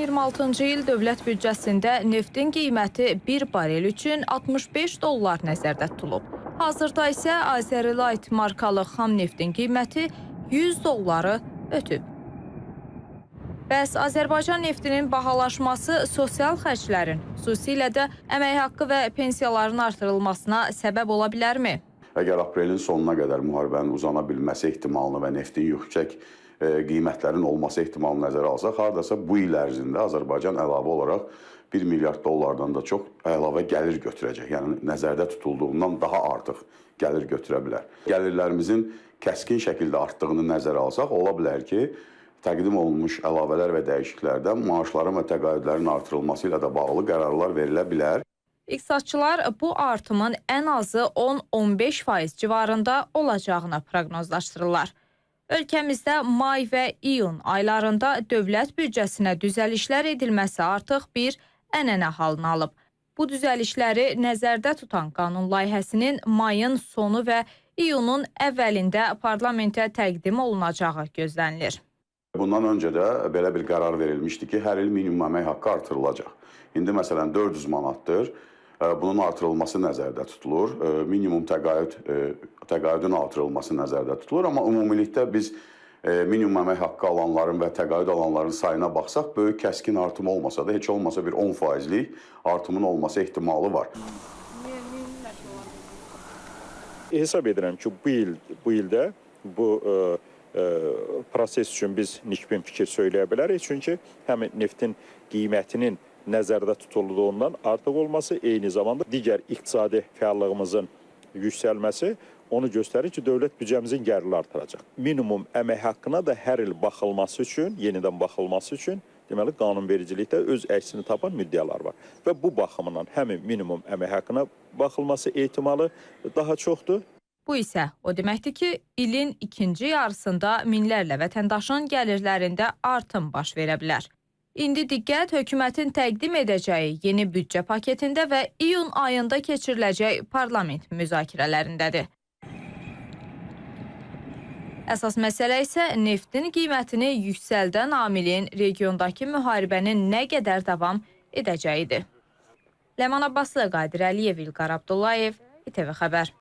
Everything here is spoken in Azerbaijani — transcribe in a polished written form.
2026-cı il dövlət büdcəsində neftin qiyməti bir barel üçün 65 dollar nəzərdə tutulub. Hazırda isə Azerlight markalı xam neftin qiyməti 100 dolları ötüb. Bəs Azərbaycan neftinin bahalaşması sosial xərclərin, xüsusilə də əmək haqqı və pensiyaların artırılmasına səbəb ola bilərmi? Əgər aprelin sonuna qədər müharibənin uzana bilməsi ehtimalını və neftin yüksək qiymətlərin olması ehtimalını nəzərə alsaq, hardasa bu il ərzində Azərbaycan əlavə olaraq 1 milyard dollardan da çox əlavə gəlir götürəcək. Yəni nəzərdə tutulduğundan daha artıq gəlir götürə bilər. Gəlirlərimizin kəskin şəkildə artdığını nəzərə alsaq, ola bilər ki, təqdim olunmuş əlavələr və dəyişikliklərdə maaşların və təqaüdlərin artırılması ilə də bağlı qərarlar verilə bilər. İqtisadçılar bu artımın ən azı 10-15% civarında olacağını proqnozlaşdırırlar. Ölkəmizdə may və iyun aylarında dövlət büdcəsinə düzəlişlər edilməsi artıq bir ənənə halını alıb. Bu düzəlişləri nəzərdə tutan qanun layihəsinin mayın sonu və iyunun əvvəlində parlamentə təqdim olunacağı gözlənilir. Bundan öncə də belə bir qərar verilmişdi ki, hər il minimum əmək haqqı artırılacaq. İndi məsələn 400 manatdır. Bunun artırılması nəzərdə tutulur. Minimum təqaüdün artırılması nəzərdə tutulur. Amma ümumilikdə biz minimum əmək haqqı alanların və təqaüd alanların sayına baxsaq, böyük kəskin artım olmasa da heç olmasa bir 10%lik artımın olması ehtimalı var. Hesab edirəm ki, bu ildə bu proses üçün biz nikbin fikir söyləyə bilərik. Çünki həm neftin qiymətinin nəzərdə tutulduğundan artıq olması, eyni zamanda digər iqtisadi fəallığımızın yüksəlməsi onu göstərir ki, dövlət büdcəmizin gəliri artıracaq. Minimum əmək haqqına da hər il baxılması üçün, yenidən baxılması üçün, deməli, qanunvericilikdə öz əksini tapan müddəalar var. Və bu baxımdan həm minimum əmək haqqına baxılması ehtimalı daha çoxdur. Bu isə o deməkdir ki, ilin ikinci yarısında minlərlə vətəndaşın gəlirlərində artım baş verə bilər. İndi diqqət hökumətin təqdim edəcəyi yeni büdcə paketində və iyun ayında keçiriləcək parlament müzakirələrindədir. Əsas məsələ isə neftin qiymətini yüksəldən amilin regiondakı müharibənin nə qədər davam edəcəyidir. Ləman Abbaslı, Qadir Əliyev, İlqar Abdullayev, İTV Xəbər.